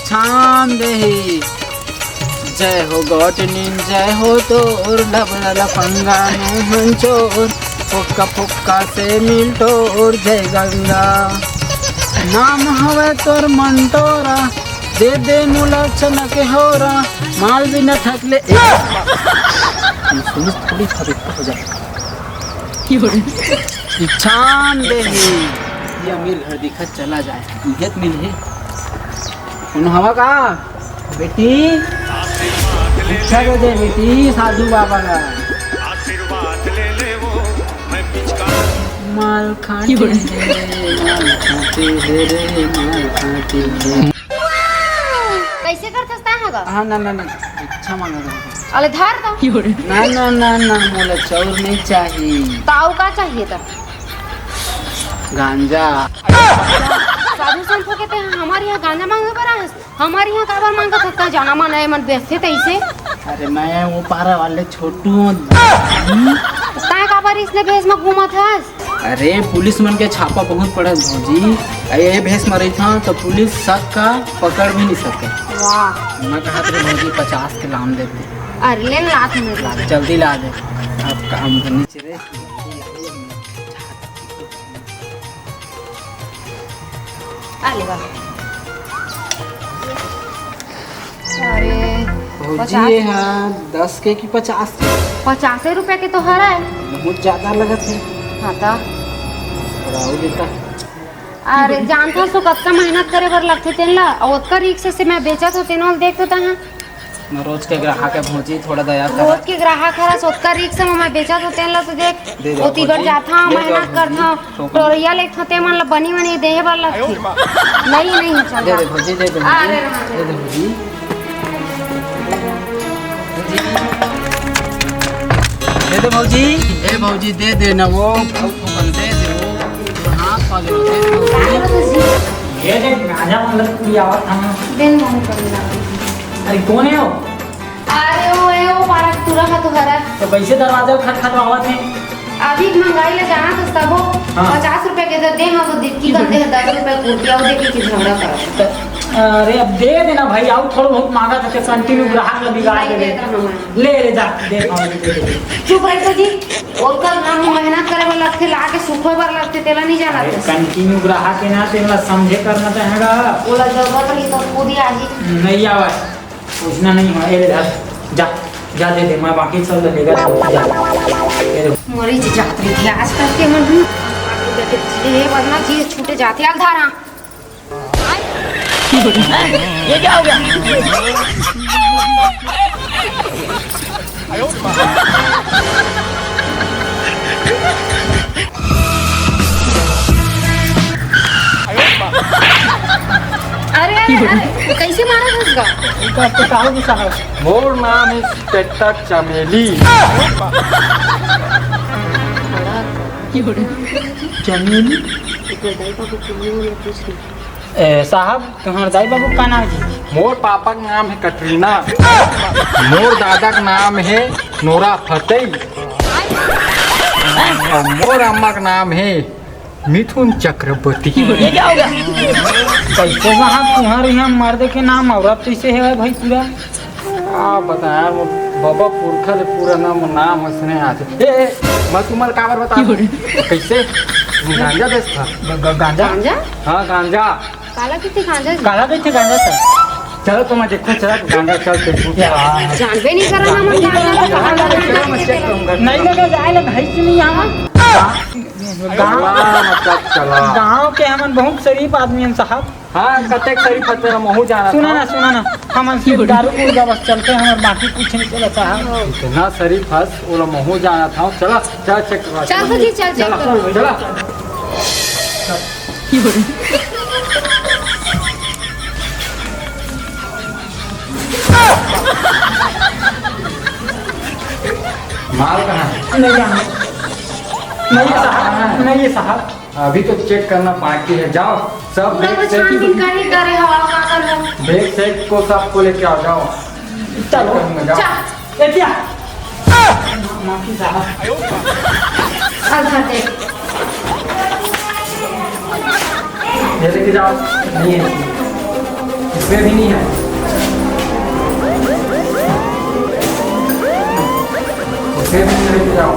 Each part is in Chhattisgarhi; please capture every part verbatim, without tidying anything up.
छान देही। जय हो गॉटनिन, जय हो तोर, लबड़ा लफंगा नू हंचोर, फुक्का फुक्का से मिलटोर, जय गंगा। नाम हवे तोर मंटोरा, दे दे मोला चना के होरा, माल बिना थकले ए। पुलिस थोड़ी खरीद हो जाए। छान देही। ये अमीर घर दिखत चला जाए, इज्जत मिलही। कोनो हवा का? बेटी, अच्छा दे दे बेटी, साधु बाबा का। माल खाते हैं रे, माल खाते हैं रे, माल खाते हैं। कैसे करथस तैं ह गा? हाँ, ना, ना, ना, अच्छा मांगा था। अले धर तो। ना, ना, ना, ना, मोला चाउर नहीं चाहिए। तो अउ का चाहिए त? गांजा। साधु संत होके तैं हमर इहाँ गांजा मांगे बर आए हस? हमर इहाँ काबर मांगत हस? तैं जाना माना एमन बेचथे तइसे। अरे मैं वो पारा वाले छोटू हूँ। तैं काबर इसने भेष म घूमत हस? अरे पुलिस मन के छापा बहुत पड़त भौजी, अरे ये भेष म रहिथन तो पुलिस सक का पकड़ भी नहीं सके। वाह। मैं कहत रहे भौजी पचास के लाम देते। अरे ले ना लात में ला। जल्दी ला दे। अब काम तो नीचे रे। आ ले बा। अरे, भौजी, पचास ये हा दस के कि पचास के? पचासे रुपया के तो हरा है। बहुत ज्यादा लगत है। हाँ ता। थोड़ा और देता। अरे, जानत हस तो कतका मेहनत करे बर लगथे तेन ला, अउ ओतका रिक्स से मैं बेचत हों, तेन ला देख तो तहाँ। मैं रोज के ग्राहक है भौजी, थोड़ा दया कर। रोज के ग्राहक हरस, ओतका रिक्स में मैं बेचत हों, तेन ला तो देख। दे दे ओती बर भौजी, जाथंव, दे दे मेहनत भौजी, करथंव, टोकन। टोरिया लेथंव, ते मन ला बनी बनी देहे बर लगथे। नहीं, नहीं, चल दे जा। दे भौजी, दे दे भौजी। अरे, हाँ, दे दे भौजी। दे दे भौजी। ए भौजी, दे दे ना वो, अब टोकन दे दे वो। हाँ, पा ले, दे दे भौजी। ये देख, गांजा मतलब पूरी आवत हम। दिन भर कर मिला। अरे, कौन है वो? अरे, वो है, वो पारा टूरा का तो घर है। तो कैसे दरवाजा खटखटवावत है? अभी महंगाई ले जाना तो सब हो। हाँ। पचास रुपया के दे दे, हाँ, तो दिक्की कर दे, दस रुपया कुर्ती, आओ, देखी कि झगड़ा करत है। तो, अरे, अब दे देना भाई, आओ, थोड़ा बहुत मांगा था, तो कंटिन्यू ग्राहक ला बिगाड़ नहीं के दे। देता हूँ मैं। ले, ले जा, दे, हाँ, दे, दे, दे। चुप रह तो जी, ओकर नाम मेहनत करे बर लगथे, ला के सुखोए बर लगथे, तेला नहीं जाना अरे, थे। कंटिन्यू ग्राहक है ना, तेला समझे करना तो हैगा। ओला जरूरत रही तो खुद ही आही। नहीं आवा। पूछना नहीं है, ये ले धर। जा, जा दे दे, मैं बाकी सब ले लेगा, जा। ये ले। मरी जी जात रही थी आज तक के मन। ये बदना चीज छूटे जाती, आल धारा। ये क्या हो गया? अरे, अरे, अरे, कैसे मारा था उसका? इनका अस्पताल भी साहब। मोर नाम है इंस्पेक्टर चमेली। चमेली? ए, साहब, तुम्हारे दाई बाबू का नाम जी? मोर पापा का नाम है कटरीना। मोर दादा का नाम है नोरा फतेही। और मोर अम्मा का नाम है मिथुन चक्रवर्ती। ये क्या हो गया? कैसे साहब, तुम्हारे यहाँ मर्द के नाम औरत कैसे है भाई पूरा? आप बताया, वो बाबा पुरखा ले पूरा नाम, नाम उसने आज। ए, ए, मैं तुम्हारे काबर बता। कैसे? गांजा बेचता। ग-, ग-, गांजा? गांजा? हाँ, गांजा। काला कइथे गांजा? काला कइथे गांजा, सर? चलो तो मैं देखो, चलो गांजा, चल देखो। जानबे नहीं करा ना, मन गांजा। नहीं लगा, जाए लगा, है कि नहीं यहाँ? गाँव, गाँव के हमन बहुत शरीफ आदमी हन साहब। हाँ, कतेक शरीफ हस तेला महू जानत हँव। सुना ना, सुना ना, हमन सिर्फ दारू मुर्गा बस चलथे, हमर बाकी कुछ नहीं चलत साहब। इतना शरीफ हस, ओला महू जानत हँव। चला, चला check करवा। चल तो जी, चल check चला, करो। चला। माल कहाँ है? नहीं जाना। नहीं साहब, नहीं साहब। अभी तो check करना बाकी है। जाओ, सब bag से छानबीन करही करे हवा का कर। Bag से को सबको लेके आओ, जाओ। चलो। Check करूंगा, जाओ। चल। ए, क्या? माफी साहब। अच्छा, देख। ये लेके जाओ। नहीं है। इसमें भी नहीं है। इसमें भी नहीं लेके जाओ।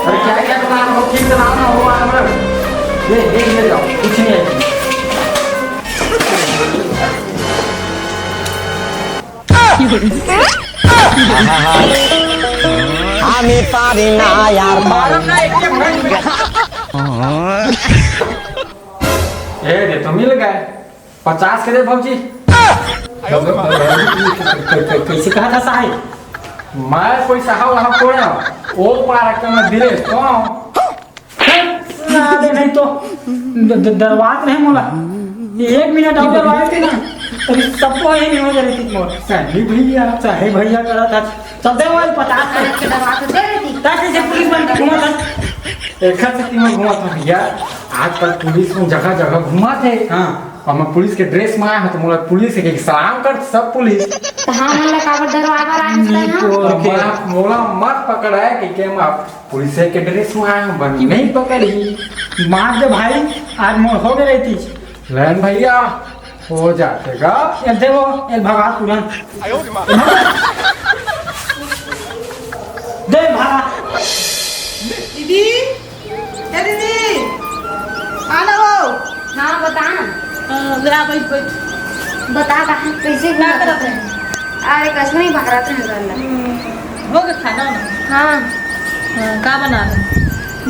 अरे क्या क्या बना रहे हो? ठीक से लाओ ना, वो वाला बना। ये, ये ले जाओ, कुछ नहीं है। আমি পারি না আর পারি না। ए, दे तो मिल गए। पचास के दे भौजी। कैसे कहा था साहेब? मैं कोई साहब वहां थोड़े हूँ। वो पार के मैं दिले तो हूँ। साले नहीं तो द-, द-, डरवात रहे मोला। एक मिनट और डरवाए थे ना, तभी सबको यही नहीं हो जा रही थी मोर। सही भैया, सही भैया करा था। चल दे वो पचास के डरवात दे रही थी। ताकि से पुलिस बन के घूमा था। एक से तीन घूमा था भैया। आजकल पुलिस में जगह जगह घूमा थे। हाँ। और मैं पुलिस के ड्रेस में आया हूँ, तो मोला पुलिस के सलाम कर सब पुलिस। तो हाँ, मन ला काबर डरवाए बर आए हस तैं, हाँ? तो मैं मोला मत पकड़ाए कि, कि मैं पुलिस के ड्रेस में आया हूँ, बन नहीं पकड़ी। मार दे भाई, आज मोर हो गए रहती। लेन भैया, हो जाते गा। ए, दे वो, ए, भगा तुरंत। दे भगा। दीदी, ए दीदी, आ ना हो। हाँ, बता ना। हाँ, ले आ, बैठ, बैठ। बता, कहाँ, कैसे का करत रहे? अरे, कछु नहीं, बाहर आते हैं घर में। हम्म, हो गया खाना वाना? हाँ। हाँ, का बना रहे?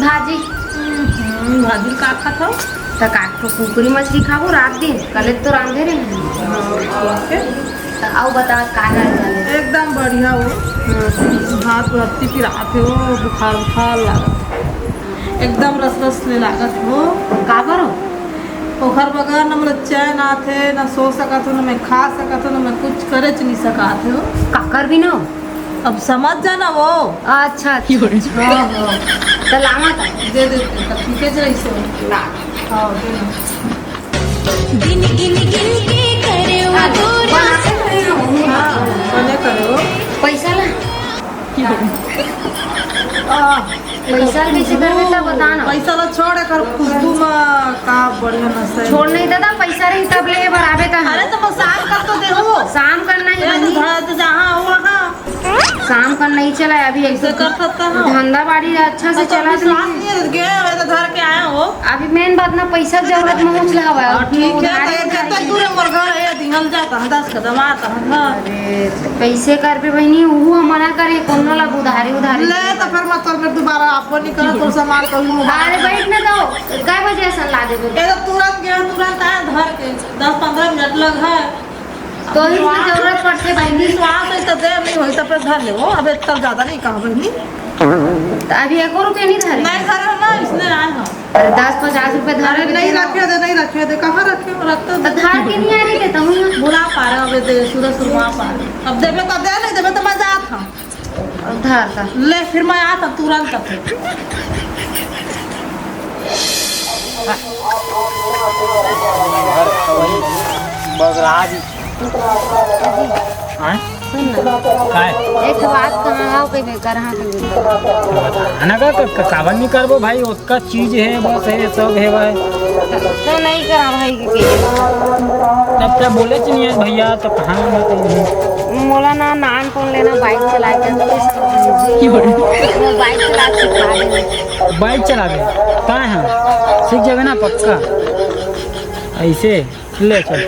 भाजी। हम्म, भाजी का खात हो? त का, कुकरी मछली खाबो रात दिन, कल तो रांधे रहे। हाँ, ठीक है। त आओ बता, का हाल चाल है? एकदम बढ़िया हो। हाँ। हाथ रत्ती पिरात हो, बुखार बुखार लागत। एकदम रस रस ले लागत हो। का करो? ओखर बगैर न मोला चैन आथे, न सो सकत हो, न मैं खा सकत हो, न मैं कुछ करे च नहीं सकत हो। काकर भी ना हो? अब समझ जाना वो। अच्छा, अच्छा, अच्छा। हाँ, हाँ। त लावा था। दे देते, तब ठीक है, जरा इसे। ला। हाँ, दे दे। दिन गिन गिन के करे वो हाँ, गोरा। बना के करे हो। हाँ, बने करे हो। पैसा ला। आ, पैसा कैसे करबे त बता ना। पैसा ला छोड़, एकर खुशबू में का बढ़िया नशा है। छोड़ नहीं दादा, पैसा रही तब ले बर आबे कहाँ? अरे तो वो शाम कर तो दे हो। शाम कर नहीं ए, तो बनी। धर तो जहाँ हो वहाँ। शाम कर नहीं चला है, अभी एक से कर सकता है। धंधा बाड़ी अच्छा से अब तो चला विश्वास नहीं। नहीं है, गए हुए तो धर के आया हो। अभी मेन बात ना, पैसा के जरूरत में उछला हुआ है। हाँ, ठीक है, उधारी तो एक उधारी। जब तक दूर है मोर घर है, दिहल जाता है, दस कदम आता है, हाँ। अरे, तो कैसे करबे बहिनी, उहू हम मना करे, कोनो ला उधारी, उधारी। ले, तो फिर मैं तोर पे दोबारा आपको नहीं करा, तोर से मार करूँ, मोबाइल। अरे, बैठ ना दो, कै बजे असन ला देबे? ये तो तुरंत गया, तुरंत आया धर के, दस पन्द्रह मिनट लग है। तो ही तो जरूरत पड़ते बहिनी। विश्वास है तो दे, नहीं होई तो फिर धर ले वो, अब इतना ज्यादा नहीं कहा बहिनी। तो अभी एको रुपया नहीं धरे? नहीं धरे ना, इसने आए हम। अरे, दस पचास रुपए धर अरे के नहीं दे। रखे दे, नहीं रखे दे, कहाँ रखे हो? रख तो तो दे। धार के नहीं आ रही थे तुम। बुला पा रहे, अबे दे, सुरज सुरवा पा रहे। अब देबे तो दे, नहीं देबे तो मैं जात हूँ। अब धार का। ले, फिर मैं आता तुरंत फिर। बगराज। आय? सुन ना। काय? एक ठो बात कहाँ हव कहिबे, करहाँ कहिबे। बताना का, का, का, काबर नहीं करबो भाई, ओतका चीज है, बस है, सब है भाई। तो नहीं करा भाई के कहिबे। तब तक बोले च नहीं है भैया, तो कहाँ में बताइए? मोला ना नान कौन लेना, बाइक चला के। वो बाइक चला के सिखा दे। बाइक चला दे? कहाँ है? सीख जाबे ना पक्का। ऐसे? ले चल।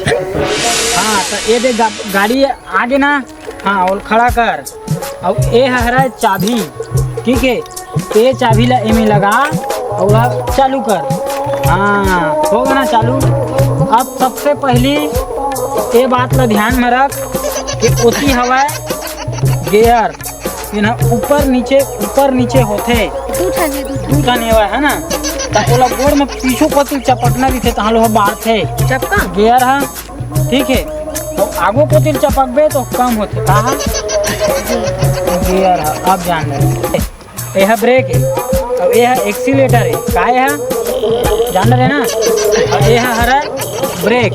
हाँ, तो ये दे गा-, गाड़ी आगे ना। हाँ, और खड़ा कर। अब ये हरा चाबी, ठीक है, ये चाबी ला एमे लगा और अब चालू कर। हाँ, हो गया ना चालू। अब सबसे पहली ये बात ला ध्यान में रख कि ओती हवा गियर, ये ना ऊपर नीचे, ऊपर नीचे होथे। दू ठन हे, दू ठन। दू ठन हेवय, है ना? त ओला गोड़ में पीछू कोती चपकना रहिथे, तहाँ लोहा बाढ़थे। चपका? गियर ह, ठीक है? तो आगू कोती चपकबे तो कम होथे। का ह? गियर ह, अब जान ले। ये ह ब्रेक है, अब ये ह एक्सीलेटर है। का ये ह? जान रहे ना? अब ये ह हरा ब्रेक।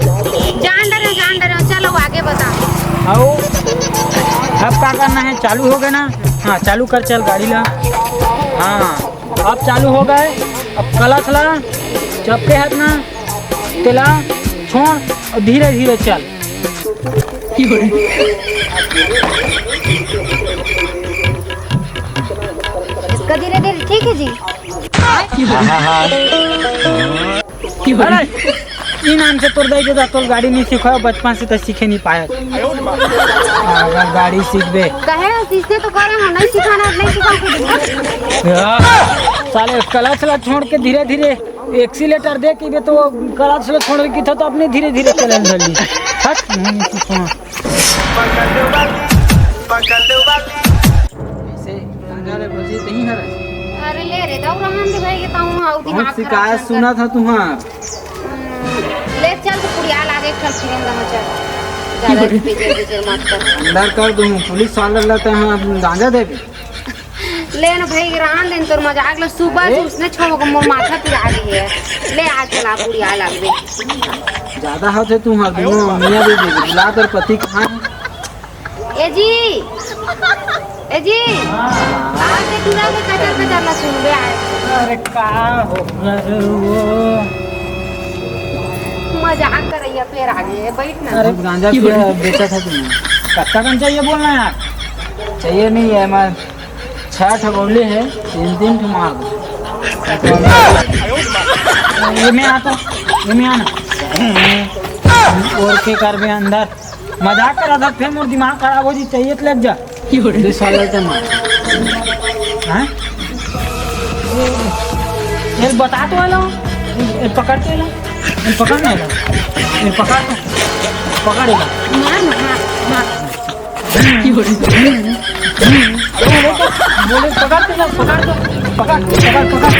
जान डरे, जान डरे, चलो आगे बता। आओ, अब का करना है? चालू हो गए ना? हाँ, चालू कर, चल गाड़ी ला। हाँ, अब चालू हो गए। अब क्लच ला, चपके हाथ ना, तेला छोड़ अउ धीरे धीरे चल। इसका धीरे धीरे, ठीक है जी। अरे, ई नाम से तोर दाई के दा तोल गाड़ी नहीं सिखाओ, बचपन से तो सीखे नहीं पाया। अगर गाड़ी सीखबे। कहे ना, सीखते तो करे हो, नहीं सिखाना, नहीं सिखा के देंगे। साले क्लच ला छोड़ के धीरे धीरे एक्सीलेटर दे के बे तो क्लच ला छोड़ के था तो अपने धीरे धीरे चलन धरली। हट, नहीं सीखा। ऐसे गांजा ले बजे तही हर। अरे ले रे, दऊ रहन दे भाई, ये ताऊ आऊ दिमाग बहुत खराब शिकायत मत कर। सुना था तुम्हार। हम्म, ले चल तो कुड़िया लागे, चल फिर हम रहा चल। ज्यादा पीछे पीछे मत कर। अंदर कर दूं, पुलिस वाला लेते हैं, हम गांजा देबे। ले ना भाई, रहन दे तोर मजाक ले, सुबह से अरे? उसने छो को मोर माथा पिरा दी है। ले आ चला कुड़िया लागे। ज्यादा होते तुम्हार दोनों मियां बीबी, बुला तोर पति कहाँ है? ए जी, ए जी, आज के टूरा के कचर कचर ला सुनबे आए। अरे का हो गए वो? मजाक करैया फेर आगे है, बैठ ना। अरे गांजा पिया बेचा था तुमने। कत्ता कन चाहिए बोलना यार। चाहिए नहीं है, मैं छह ठो गोली है, तीन तीन ठो मार दो। ये मैं आता, ये मैं आना। और के कर बे अंदर। मजाक करा था, फिर मोर दिमाग खराब हो जी, चाहिए तो लग जा। दो साल लगता मार। हाँ? ये बता तो आला, ये पकड़ के आला, ये पकड़ ना आला, ये पकड़ तो, पकड़ आला। मार ना, मार, मार। बोले, पकड़ तो ना, पकड़ तो, पकड़, पकड़, पकड़।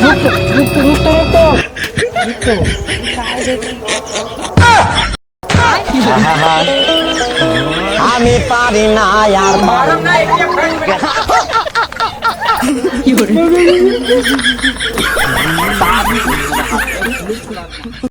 रुक तो, रुक तो, रुक तो, रुक तो, रुक तो। আমি পারি না আর পারি না।